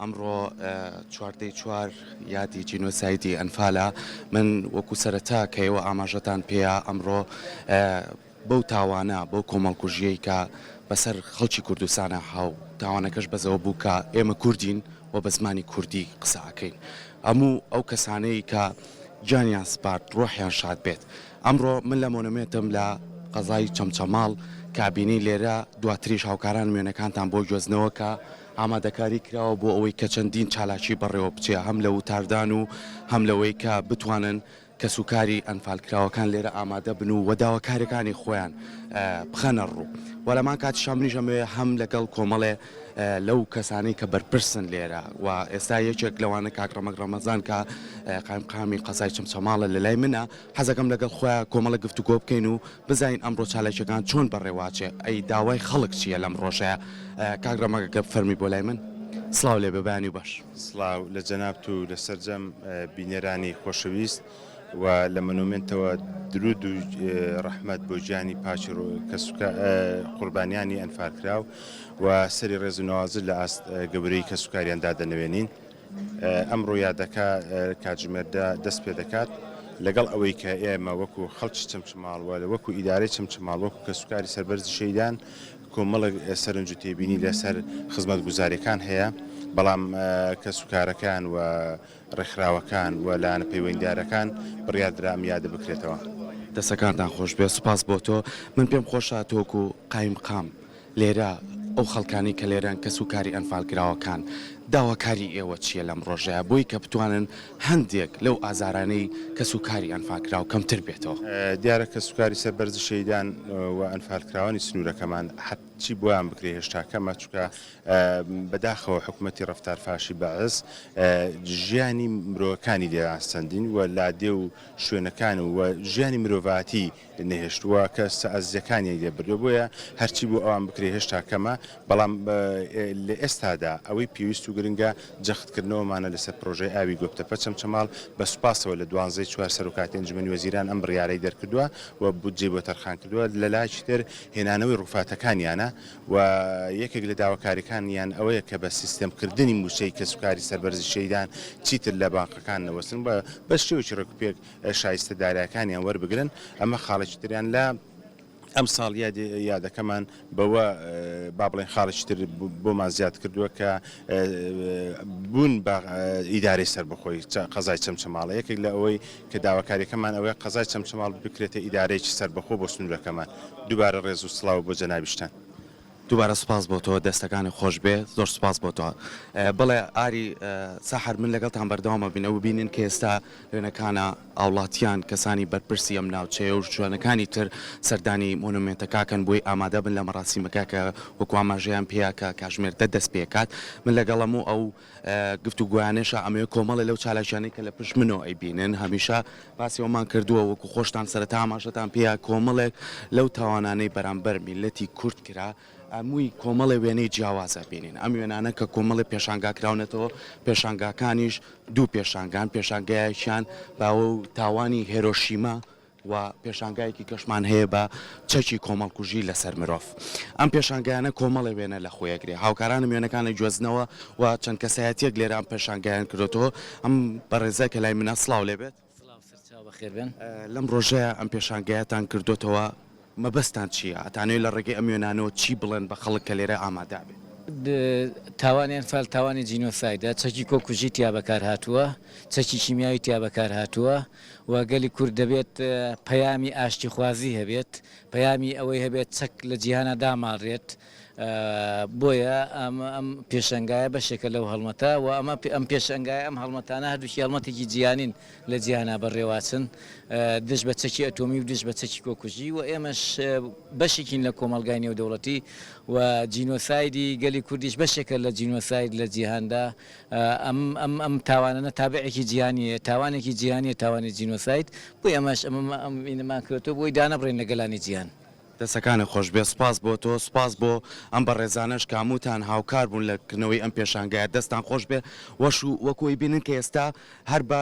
ئەمڕۆ چواردەی چوار یادی جینۆسایدی ئەنفالە، من وەکو سەرەتا کە ئێوە ئاماژەتان پێیا ئەمڕۆ بەو تاوانە بەو کۆمەڵکوژیەی کە بەسەر خەڵکی کوردستانا هاو تاوانەکەش بەزەوە بوو کە ئێمە کوردین و بە زمانی کوردی قسە ئەکەین هەموو ئەو کەسانەی کە گیانیان سپارد ڕۆحیان شاد بێت ئەمڕۆ من لە مۆنۆمێنتم لە قەزای چەمچەماڵ کابینەی لێرە دواتریش هاوکارانم وێنەکانتان بۆ گوێزنەوە کە ئامادەکاری کراوە بۆ ئەوەی کە چەندین چالاکی بەڕێوە بچێ هەم لە وتاردان و هەم لەوەی کە بتوانن کەسوکاری ئەنفالکراوەکان لێرە ئامادە بن و داواکاریەکانی خۆیان بخەنە ڕوو و لەمان کاتیشا منیش ئەمەوێ هەم لەگەڵ کۆمەڵێ لەو کەسانەی کە بەرپرسن لێرە و ئێستا یەکێک لەوانە کاک ڕەمەک ڕەمەزان کە قایمقامی قەزای چەمچەماڵە لە لای منە حەزەکەم لەگەڵ خۆیان کۆمەڵە گفتوگۆ بکەین و بزانین ئەمڕۆ چالاکیەکان چۆن بەڕێواچێ ئەی داوای خەڵک چییە لەم ڕۆژەیە کاک ڕەمەک گەر فەرمی بۆ لای من سڵاو لێبێ بەیانی باش. سڵاو لە جەنابت و لە سەرجەم بینەرانی خۆشەویست و لە مۆنۆمێنتەوە درود و ڕەحمەت بۆ گیانی پاکی قوربانیانی ئەنفالکراو و سەری ڕێز و نەوازش لە ئاست گەورەی کەسوکاریان دادەنەوێنین. ئەمڕۆ یادەکە کاتژمێر دە دەست پێ دەکات، لەگەڵ ئەوەی کە ئێمە وەکو خەڵکی چەمچەماڵ و وەکو ئیدارەی چەمچەماڵ وەکو کەسوکاری سەربەرزی شەهیدان کۆمەڵێک سەرنج و تێبینی لەسەر خزمەتگوزارییەکان هەیە، بەڵام کەسوکارەکان و ڕێکخراوەکان و لایەنە پەیوەندیدارەکان بڕیاردرا ئەم یادە بکرێتەوە. دەستەکانتان خۆشبێت سوپاس بۆ تۆ من پێم خۆشە تۆ وەکو قایمقام لێرە ئەو خەڵکانەی کە لێرەن کەس و کاری ئەنفالکراوەکان داواکاری ئێوە چیە لەم ڕۆژەیا بۆی کە بتوانن هەندێک لەو ئازارانەی کەس و کاری ئەنفالکراو کەمتر بێتەوە؟ دیارە کەسوکاری سەربەرزی شەهیدان و ئەنفالکراوانی سنوورەکەمان هەرچی بۆیان بکرێ هێشتا کەمە، چونکە بەداخەوە حکومەتی ڕەفتارفاشی بەعس ژیانی مرۆەکانی لێیان سەندین و لادێ و شوێنەکان و ژیانی مرۆڤایەتی نەهێشتووە کە ئازیزەکانیانی لێ بردووە، بۆیە هەرچی بۆ ئەوان بکرێ هێشتا کەمە، بەڵام لە ئێستادا ئەوەی پێویست و گرنگە جەختکردنەوەمانە لەسەر پرۆژەی ئاوی گۆپتەپە چەمچەماڵ، بە سوپاسەوە لە دوانزەی چوار سەرۆکاتی ئەنجومەنی وەزیران ئەم بڕیارەی دەرکردووە و بودجەی بۆ تەرخان کردووە، لە لایەکی تر هێنانەوەی ڕووفاتەکانیانە و یەکێک لە داواکاریەکانیان ئەوەیە کە بە سیستەمکردنی مووچەی کەسوکاری سەربەرزی شەهیدان چیتر لە بانقەکان نەوەستن و بە شێوەیەکی ڕێکوپێک شایستە دارایەکانیان وەربگرن، ئەمە خاڵێکی تریان لە ئەمساڵ یادی یادەکەمان بەوە با بڵێن خاڵێکی تر بۆمان زیاد کردووە کە بوون بە ئیدارەی سەربەخۆی قەزای چەمچەماڵە یەکێک لە ئەوەی کە داواکاریەکەمان ئەوەیە قەزای چەمچەماڵ بکرێتە ئیدارەیەکی سەربەخۆ بۆ سنوورەکەمان دووبارە ڕێز و سڵاو بۆ جەنابیشتان. دووبارە سوپاس بۆ تۆ دەستەکانت خۆش بێ زۆر سوپاس بۆ تۆ بەڵێ ئاری سەحەر من لەگەڵتان بەردەوام ئەبین ئەو بینن کە ئێستا وێنەکانە هاوڵاتیان کەسانی بەرپرسی ئەم ناوچەیە و شوێنەکانی تر سەردانی مۆنۆمێنتەکەکەن بۆی ئامادە بن لە مەراسیمەکە کە وەکو ئاماژەیان پێیا کە کاژمێر دە دەست پێکات من لەگەڵم و ئەو گفتوگۆیانەشا ئەمەوێ کۆمەڵێ لەو چالاکیانەی کە لە پشت منەوە ئەیبینن هەمیشە باسی ئەوەمان کردووە وەکو خۆشتان سەرەتا ئاماژەتان پێیا کۆمەڵێک لەو تاوانانەی بەرامبەر میللەتی کورد کرا ئەمووی کۆمەڵێ وێنەی جیاواز ئەبینین ئەم وێنانە کە کۆمەڵێ پێشانگا کراونەتەوە پێشانگاکانیش دوو پێشانگان پێشانگایەکیان باوە و تاوانی هێرۆشیما و پێشانگایەکی کەشمان هەیە بە چەکی کۆمەڵکوژی لەسەر مرۆڤ. ئەم پێشانگایانە کۆمەڵێ وێنە لە خۆی ئەگرێ. هاوکارانم وێنەکان ئەگوێزنەوە و چەند کەسایەتیەک لێرە ئەم پێشانگایان کردۆتەوە. ئەم بەڕێزە کە لای منە سڵاو لێ بێت. سڵاو سەرچاو بەخێر بێن. لەم ڕۆژەیا ئەم پێشانگایەتان کردۆتەوە مەبەستتان چییە؟ ئەتانەوێ لە ڕێگەی ئەم وێنانەوە چی بڵێن بە خەڵک کە لێرە ئامادە بێ؟ تاوانی ئەنفال تاوانی جینۆسایدە، چەکی کۆکوژی تیا بەکار هاتووە، چەکی کیمیاوی تیا بەکار هاتووە، و گەلی کورد دەبێت پەیامی ئاشتیخوازی هەبێت، پەیامی ئەوەی هەبێت چەک لە جیهانا داماڵرێت، بۆیە ئەم پێشەنگایە بەشێکە لەو هەڵمەتە و ئەمە ئەم پێشەنگایە ئەم هەڵمەتانە هەردووکی هەڵمەتێکی جیهانین لە جیهانا بەڕێواچن دژ بە چەکی ئەتۆمی و دژ بە چەکی کۆکوژی و ئێمەش بەشێکین لە کۆمەڵگای نێودەوڵەتی و جینۆسایدی گەلی کوردیش بەشێکە لە جینۆساید لە جیهاندا ئەم ئەم ئەم تاوانانە تابعێکی جیهانییە، تاوانێکی جیهانییە تاوانی جینۆساید، بۆیە ئەمەش ئەمە ئەم ئینەمان کردۆتەوە بۆی دانەبڕێین لە گەلانی جیهان. دەستەکانت خۆش بێت سوپاس بۆ تۆ سوپاس بۆ ئەم بەڕێزانەش کە هەمووتان هاوکار بوون لە کردنەوەی ئەم پێشانگایە دەستان خۆش بێ وەش و وەکو ئەیبینن کە ئێستا هەر بە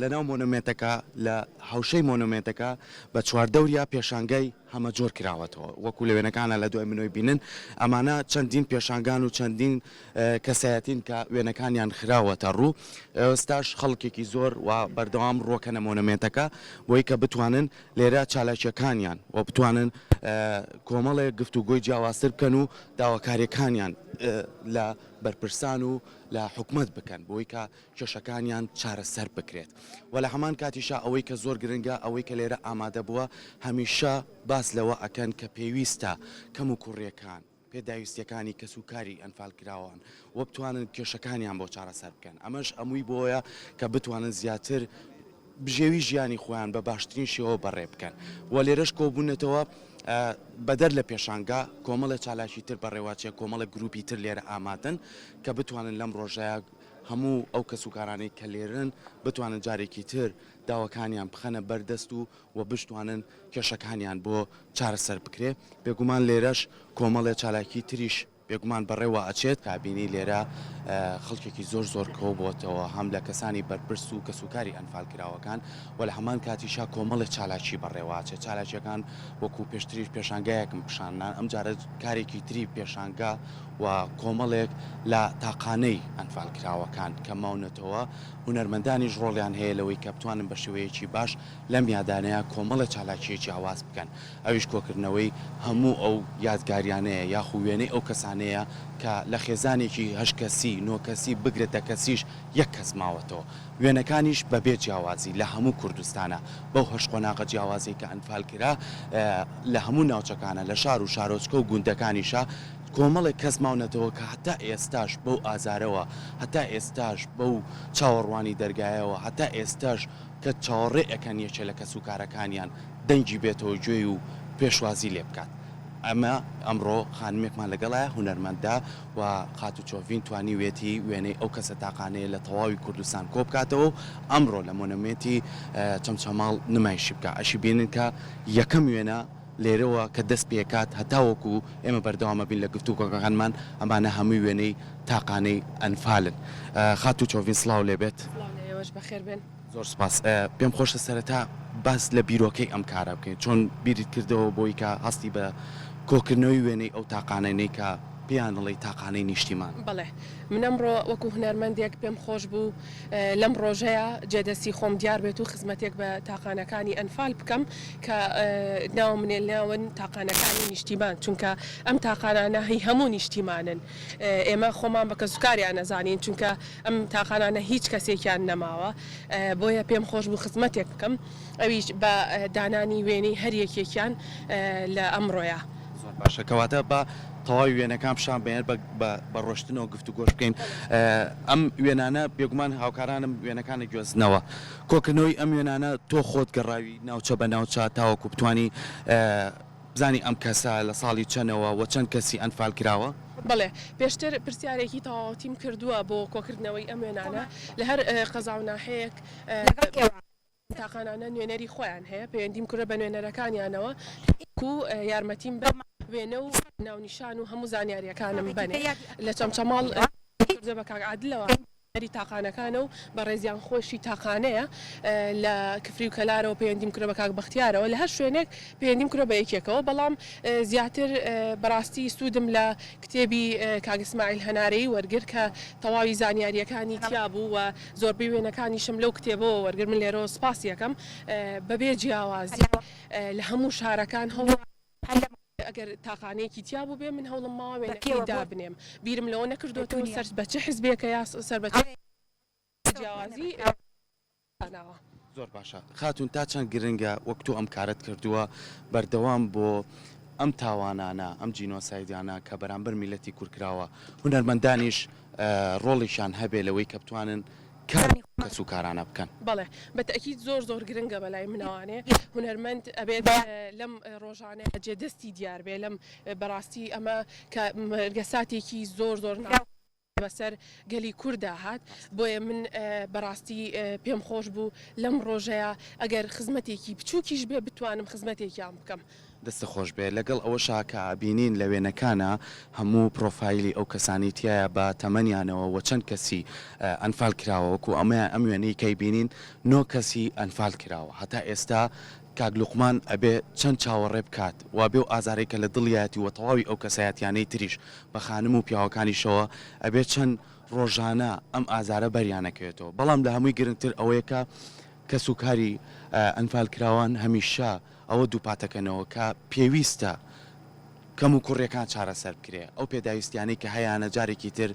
لەناو مۆنۆمێنتەکە لە حەوشەی مۆنۆمێنتەکە بە چواردەوریا پێشانگای. هەمەجۆر کراوەتەوە وەکو لە وێنەکانە لە دوای منەوەی بینن ئەمانە چەندین پێشانگان و چەندین کەسایەتین کە وێنەکانیان خراوەتە ڕوو ئێستاش خەڵکێکی زۆر و بەردەوام ڕۆکەنە مۆنەمێنتەکە بۆی کە بتوانن لێرە چالاکیەکانیان و بتوانن کۆمەڵێک گفتوگۆی جیاوازتر بکەن و داواکاریەکانیان لە بەرپرسان و لە حکومەت بکەن بۆی کە کێشەکانیان چارەسەر بکرێت و لە هەمان کاتیشا ئەوەی کە زۆر گرنگە ئەوەی کە لێرە ئامادە بووە هەمیشە باس لەوە ئەکەن کە پێویستە کەموکوڕیەکان پێداویستیەکانی کەسوکاری ئەنفالکراوان و بتوانن کێشەکانیان بۆ چارەسەر بکەن ئەمەش ئەمووی بۆیە کە بتوانن زیاتر بژێوی ژیانی خۆیان بە باشترین شێوە بەڕێ بکەن و لێرەش کۆبوونەتەوە بەدەر لە پێشانگا کۆمەڵێ چالاکی تر بەڕێوەچێ کۆمەڵێک گروپی تر لێرە ئامادەن کە بتوانن لەم ڕۆژەیا هەموو ئەو کەسوکارانەی کە لێرەن بتوانن جارێکی تر داواکانیان بخەنە بەر دەست و و بشتوانن کێشەکانیان بۆ چارەسەر بکرێ. بێگومان لێرەش کۆمەڵێ چالاکی تریش بێگومان بەڕێوە ئەچێت. کابینی لێرە خەڵکێکی زۆر زۆر کۆبۆتەوە هەم لە کەسانی بەرپرس و کەسوکاری ئەنفالکراوەکان و لە هەمان کاتیشا کۆمەڵێ چالاکی بەڕێوە ئەچێت. چالاکیەکان وەکو پێشتریش پێشانگایەکم پیشاندان ئەمجارە کارێکی تری پێشانگا و کۆمەڵێک لە تاقانەی ئەنفالکراوەکان کە ماونەتەوە، هونەرمەندانیش ڕۆڵیان هەیە لەوەی کە بتوانن بە شێوەیەکی باش لەم یادانەیا کۆمەڵێ چالاکیی جیاواز بکەن، ئەویش کۆکردنەوەی هەموو ئەو یادگاریانەیە یاخو وێنەی ئەو کەسانەیە کە لە خێزانێکی هەشت کەسی، نۆ کەسی، بگرە دە کەسیش یەک کەس ماوەتەوە. وێنەکانیش بەبێ جیاوازی لە هەموو کوردستانا بەو هەشت قۆناغە جیاوازەی کە ئەنفال کرا لە هەموو ناوچەکانا لە شار و شارۆچکە و گوندەکانیشا کۆمەڵێک کەس ماونەتەوە کە هەتا ئێستاش بەو ئازارەوە هەتا ئێستاش بەو چاوەڕوانی دەرگایەوە هەتا ئێستاش کە چاوەڕێ ئەکەن یەکێ لە کەسوکارەکانیان دەنگی بێتەوە گوێی و پێشوازی لێ بکات. ئەمە ئەمڕۆ خانمێکمان لەگەڵایە هونەرمەندە و خاتوو چۆڤین توانیوێتی وێنەی ئەو کەسە تاقانەیە لە تەواوی کوردستان کۆبکاتەوە و ئەمڕۆ لە مۆنۆمێنتی چەمچەماڵ نمایشی بکا. ئەشی بینن کە یەکەم وێنە لێرەوە کە دەست پێکات هەتاوەکو ئێمە بەردەوام ئەبین لە گفتوگۆکەکانمان ئەمانە هەمووی وێنەی تاقانەی ئەنفالن. خاتوو چۆڤین سڵاو لێبێت. سڵاو لە ئێوەش بەخێر بێن. زۆر سوپاس. پێم خۆشە سەرەتا باس لە بیرۆکەی ئەم کارە بکەین، چۆن بیرت کردەوە بۆی کە هەستی بە کۆکردنەوەی وێنەی ئەو تاقانەنەی کە پێیان ئەڵێی تاقانەی نیشتیمان؟ بەڵێ من ئەمڕۆ وەکو هونەرمەندێک پێم خۆش بوو لەم ڕۆژەیا جێ دەستی خۆم دیار بێت و خزمەتێک بە تاقانەکانی ئەنفال بکەم کە ناوم نێلناون تاقانەکانی نیشتیمان چونکە ئەم تاقانانە هی هەموو نیشتیمانن ئێمە خۆمان بە کەسوکاریان ئەزانین چونکە ئەم تاقانانە هیچ کەسێکیان نەماوە بۆیە پێم خۆش بوو خزمەتێک بکەم ئەویش بە دانانی وێنەی هەر یەکێکیان لە ئەمڕۆیا. زۆر باشە کەواتە با تەواوی وێنەکان پیشان بەین بە ڕۆشتنەوە گفتوگۆش بکەین ئەم وێنانە بێگومان هاوکارانم وێنەکان ئەگوێزنەوە کۆکردنەوەی ئەم وێنانە تۆ خۆت گەڕاوی ناوچە بە ناوچە تاوەکو بتانی بزانی ئەم کەسە لە ساڵی چەنەوە وە چەند کەسی ئەنفال کراوە؟ بەڵێ پێشتر پرسیارێکی تەواوەتیم کردووە بۆ کۆکردنەوەی ئەم وێنانە لە هەر قەزا و ناحیەیەک تاقانانە نوێنەری خۆیان هەیە پەیوەندیم کردووە بە نوێنەرەکانیانەوە تاکو یارمەتیم بەن وێنە و ناونیشان و هەموو زانیاریەکانم بەنێ لە چەمچەماڵ کردووە بە کاک عادلەوە. نوێنەری تاقانەکانە و بەڕێزیان خۆیشی تاقانەیە، لە کفری و کەلارەوە پەیوەندیم کردوە بە کاک بەختیارەوە، لە هەر شوێنێک پەیوەندیم کردوە بە یەکێکەوە، بەڵام زیاتر بەڕاستی سوودم لە کتێبی کاک ئیسماعیل هەنارەیی وەرگرت کە تەواوی زانیارییەکانی تیا بوو و زۆربەی وێنەکانیشم لەو کتێبەوە وەرگرت، من لێرەوە سوپاسی ئەکەم بەبێ جیاوازی لە هەموو شارەکان هەوڵم ئەگەر تاقانەیەکی تیا بووبێ من هەوڵم ماوە وێنەکەی دابنێم بیرم لەوە نەکردۆتەوە سەر بە چ حزبێکە یا سەر بە چ جیاوازی داناوە. زۆر باشە خاتوون تا چەند گرنگە وەک تۆ ئەم کارەت کردووە بەردەوام بۆ ئەم تاوانانە ئەم جینۆسایدانە کە بەرامبەر میللەتی کورد کراوە هونەرمەندانیش ڕۆڵێکیان هەبێ لەوەی کە بتوانن کار بۆ کەس و کارانە بکەن. بەڵێ بە تەئکید زۆر زۆر گرنگە بەلای منەوانێ هونەرمەند ئەبێت لەم ڕۆژانەیا جێ دەستی دیار بێ لەم بەڕاستی ئەمە کە مەرگەساتێکی زۆر زۆر نا بەسەر گەلی کوردا هات بۆیە من بەڕاستی پێم خۆش بوو لەم ڕۆژەیا ئەگەر خزمەتێکی بچووکیش بێ بتوانم خزمەتێکیان بکەم. دەستت خۆش بێ لەگەڵ ئەوەشا کە ئەبینین لە وێنەکانا هەموو پرۆفایلی ئەو کەسانەی تیایە بە تەمەنیانەوە وە چەند کەسی ئەنفال کراوە وەکو ئەمەیان ئەم وێنەی کەی بینین نۆ کەسی ئەنفال کراوە هەتا ئێستا. کاک لوقمان ئەبێ چەند چاوەڕێ بکات و بێ و ئازارەی کە لە دڵیایەتی و تەواوی ئەو کەسایەتیانەی تریش بە خانم و پیاوەکانیشەوە ئەبێ چەند ڕۆژانە ئەم ئازارە بەریان نەکەوێتەوە بەڵام لە هەمووی گرنگتر ئەوەیە کە کەسوکاری ئەنفالکراوان هەمیشە ئەوە دووپاتەکەنەوە کە پێویستە کەموکوڕیەکان چارەسەر بکرێ، ئەو پێداویستیانەی کە هەیانە جارێکی تر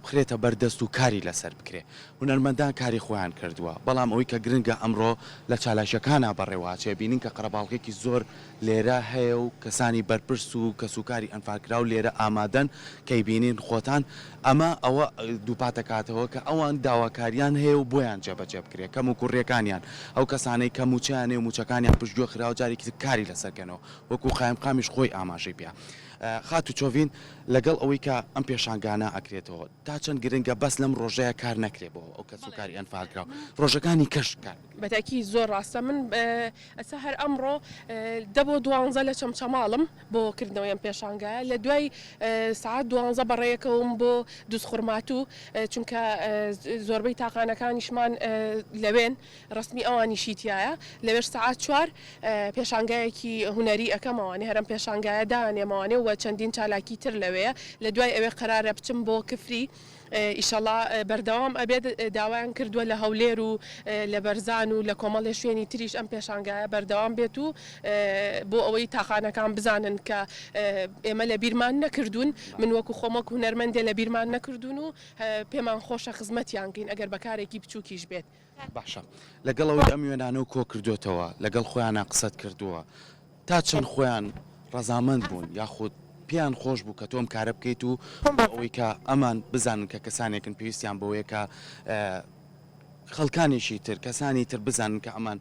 بخرێتە بەر دەست و کاری لەسەر بکرێ. هونەرمەندان کاری خۆیان کردووە، بەڵام ئەوەی کە گرنگە ئەمڕۆ لە چالاکیەکانا بەڕێوەئەچێ بینین کە قەرەباڵغێکی زۆر لێرە هەیە و کەسانی بەرپرس و کەسوکاری ئەنفالکراو لێرە ئامادەن کە ئەیبینین خۆتان، ئەمە ئەوە دووپاتەکاتەوە کە ئەوان داواکاریان هەیە و بۆیان جێبەجێ بکرێ کەموکوڕیەکانیان، ئەو کەسانەی کە مووچەیان هەیە و مووچەکانیان پشتگوێ خراوە جارێکی تر کاری لەسەر کەنەوە. وەکو قایمقامیش خۆی ئاماژەی پێ خاتوو چۆڤین لەگەڵ ئەوەی کە ئەم پێشانگانە ئەکرێتەوە تا چەند گرنگە بەس لەم ڕۆژەیە کار نەکرێ بۆ ئەو کەسوکاری ئەنفالکراو ڕۆژەکانی کەش کار بکرێ؟ بەتاکید زۆر ڕاستە من ئەستا هەر ئەمڕۆ دە بۆ دوانزە لە چەمچەماڵم بۆ کردنەوەی ئەم پێشانگایە لە دوای سەعات دوانزە بەڕێیەکەوم بۆ دوزخورماتوو چونکە زۆربەی تاقانەکانیشمان لەوێن ڕەسمی ئەوانیشی تیایە لەوێش سەعات چوار پێشانگایەکی هونەری ئەکەم ئەوانێ هەر ئەم پێشانگایە دانێم ئەوانێ وە چەندین چالاکی تر لەوێیە لە دوای ئەوێ قەرارە بچم بۆ کفری ئیشەڵا بەردەوام ئەبێت داوایان کردووە لە هەولێر و لە بەرزان و لە کۆمەڵێ شوێنی تریش ئەم پێشانگایە بەردەوام بێت و بۆ ئەوەی تاقانەکان بزانن کە ئێمە لە بیرمان نەکردوون من وەکو خۆم وەک هونەرمەندێ لە بیرمان نەکردوون و پێمان خۆشە خزمەتیان کەین ئەگەر بە کارێکی بچووکیش بێت. باشە لەگەڵ ئەوەی ئەم وێنانەو کۆکردۆتەوە لەگەڵ خۆیانا قسەت کردووە تا چەند خۆیان ڕەزامەند بوون یاخود پێیان خۆش بوو کە تۆ ئەم کارە بکەیت و بۆ ئەوەی کە ئەمان بزانن کە کەسانێکن پێویستیان بەوەیە کە خەڵکانێکی تر کەسانی تر بزانن کە ئەمان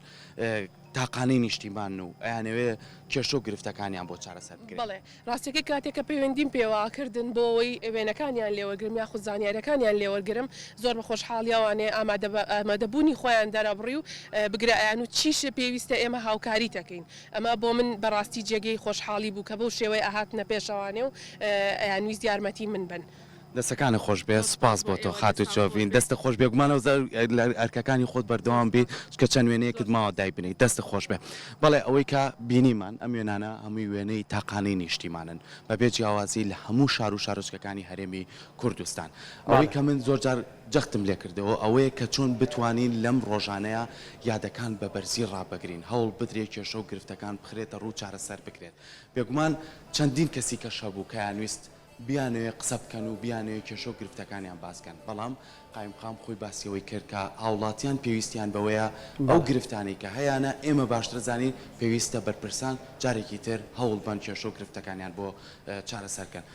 تاقانەی نیشتیمانن و ئەیانەوێ کێشە و گرفتەکانیان بۆ چارەسەر بکرێت. بەڵێ ڕاستەکەی کاتێک کە پەیوەندیم پێوە کردن بۆ ئەوەی وێنەکانیان لێ وەرگرم یاخود زانیاریەکانیان لێ وەرگرم زۆر بە خۆشحاڵی ئەوانێ ئامادە ئامادەبوونی خۆیان دەرەبڕی و بگرە ئەیانوت چیش پێویستە ئێمە هاوکاریت ئەکەین ئەمە بۆ من بەڕاستی جێگەی خۆشحاڵی بوو کە بەو شێوەیە ئەهاتنە پێشەوانێ و ئەیانویست یارمەتی من بەن. دەستەکانت خۆش بێ زۆر سوپاس سوپاس بۆ بۆ تۆ ئێوە خاتوو دەستان خۆش چۆڤین بێ. دەستت خۆش بێگومان ئەو لە ئەرکەکانی خۆت بەردەوام بی چونکە چەند وێنەیەکت زۆر ماوە دایبنێی دەستت خۆش بێ بەڵێ ئەوەی کە بینیمان ئەم وێنانە هەمووی وێنەی تاقانەی نیشتیمانن بەبێ جیاوازی لە هەموو شار و شارۆچکەکانی هەرێمی کوردستان ئەوەی بەڵێ. کە من زۆر جار جەختم لێ کردەوە ئەوەیە کە چۆن بتوانین لەم ڕۆژانەیا یادەکان بە بەرزی ڕابگرین هەوڵ بدرێ کێشە و گرفتەکان بخرێتە ڕوو چارەسەر بکرێت بێگومان چەندین کەسی کەش هەبوو کە ئەیانویست بیانەوێ قسە بکەن و بیانەوێ کێشە و گرفتەکانیان باس کەن، بەڵام قایمقام خۆی باسی ئەوەی کرد کە هاوڵاتیان پێویستیان بەوەیە ئەو بەڵێ. گرفتانەی کە هەیانە ئێمە باشتر زانین پێویستە بەرپرسان جارێکی تر هەوڵ بەن کێشە و گرفتەکانیان بۆ چارەسەر کەن.